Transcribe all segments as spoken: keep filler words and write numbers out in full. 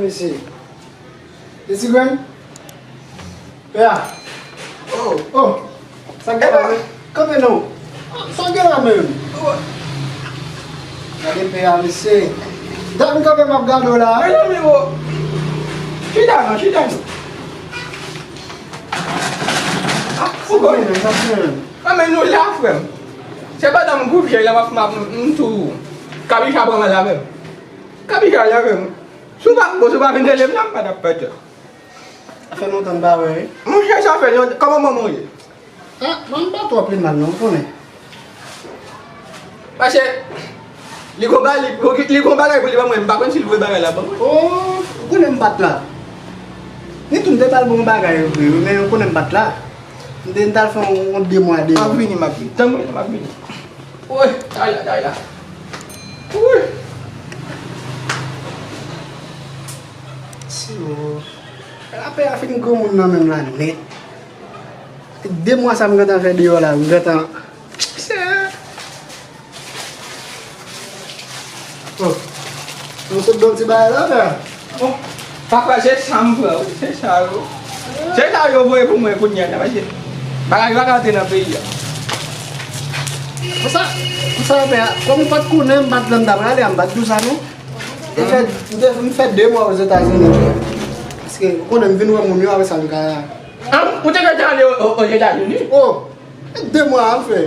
Mesye. Ti grenn? Pè a. Oh. Oh. Sa k gen la menm? Kanpe non. Sa k gen la menm? Gade pè a, mesye. Dat m kanpe m ap gade w la. Mezanmi, wo. Chita non, chita non. Ah, fou gòj. Sa k gen menm? Sa k gen menm? Ah, men nou la, frè m. Se pandan m gwoup jèl la, m ap, m ap, m tou. Kabicha pran mal avè m. Kabicha la menm. Si w pa, bon, si w pa vin rele m la, m pa t ap pèdi. Sa fè lontan m pa wè, wi. Monchè, sa fè lontan. Kòman manman w ye? Ah, manman m pa twò pi mal, non, ou konnen. Paske li gon ba-, li, li gon bagay pou li ban mwen, m pa konn si l voye bagay la ban mwen. Oh, ou konnen m pa t la. Ni tou m te pral ba w yon bagay vre, wi, men ou konnen m pa t la. M te, m t al fè yon, yon de mwa deyò. M ap vini, m ap vini. Tann mwen, m ap vini. Woy, Dayla, Dayla. Woy. Si, o. Lapè a fin granmoun nan menm la nèt. De mwa sa m gentan fè deyò la, m gentan. Seyè. Oh. Nou sot ba w ti bagay la, frè. Bon, papa, se sa m pran, wi, se sa yo. Se sa yo voye pou mwen kounye a la, paske bagay yo pa ka antre nan peyi a. Konsa, konsa, pè, kòm ou pa t konnen, m pa t, m t ap rale a, m pa t di w sa, non. M fè, m te, m fè de mwa Ozetazini, frè. Paske, ou konnen, m vin wè moun yo, apre sa, m ka. Ah, ou te gentan ale o, o, Ozetazini? Oh, de mwa a m fè.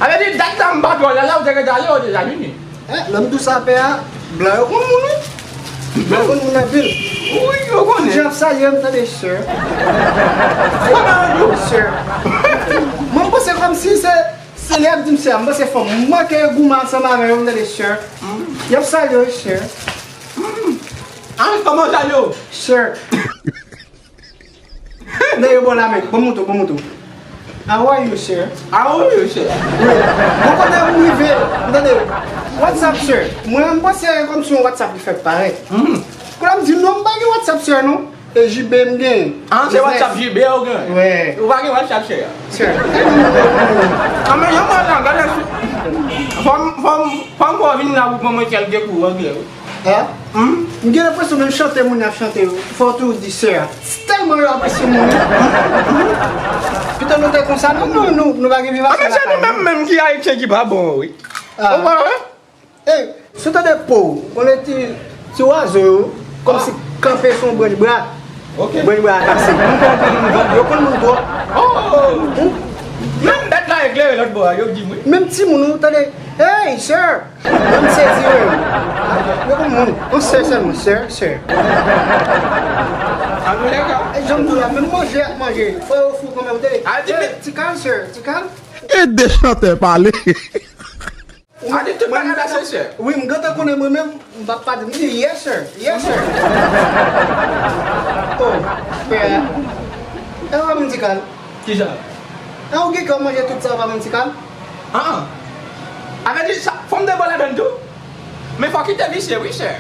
Sa vle di dat sa m pa t wè w la, la ou te gentan ale Ozetazini. Eh, lè m di w sa, pè a, blan yo konn moun, wi. Blan yo konn moun anpil. Wi, yo konnen. Jan ap salye m, tande, sir. Sir. Mwen, m panse kòmsi se, se lè y ap di m sir, m panse fò m manke goumen ansanm avè yo, m tande, sir. Y ap salye w, sir. Ah, kòman w salye w? Sir. Nèg yo bò la men, ban m mouto, ban m mouto. How are you, sir? How are you, sir? Wi. Bon, kote m rive, m tande, "What's up, sir?" Mwen, m panse kòmsi yon WhatsApp ki fèk parèt. Kounye a m di, "Non, m pa gen WhatsApp, sir, non. E J B m gen." Ah, se WhatsApp J B ou gen? Wi. Ou pa gen WhatsApp, sir? Sir. Ah, men yon mwa la, gade sou. Fò m, fò m, fò m fè w vin la pou ban mwen kèlke kou anglè, wi. Ah? M gen lenpresyon menm chante moun y ap chante yo, fò w toujou di sir. Tèlman yo apresye moun yo. Pito nou te konsa, nou, nou, nou, nou pa gen vibasyon lakay nou. Ah, men se nou menm, menm ki Ayisyen ki pa bon, wi. Ah. Ou pa wè? Ey, si w tande po, konnen ti, ti wazo yo, kòmsi kanpe sou yon branch bwa. Ok. Branch bwa a kase. Yo konn moun twòp. Oh! Menm bèt la eklere lòt bò a, yo di m wi. Menm timoun ou tande, "Hey, sir!" Yo m sezi, wi. Yo konn moun. Yon sè sèlman, sir, sir. Antoulèka. E jan m di w la, menm manje y ap manje, fò yo fou kanmenm, tande. A di, men ti kal, sir, ti kal. Ede chantè pale. A di tout bagay la, sir, sir. Wi, m gentan konnen mwen menm, m p ap pa di, m di, "Yes, sir, yes, sir." Oh, frè. E w ap di kal. Kisa? An, ou gen kè w manje tout sa, ou pa menm ti kal? An, an. Avè di sa, fò m te ba w ladann tou. Men fò w kite visye wi, sè.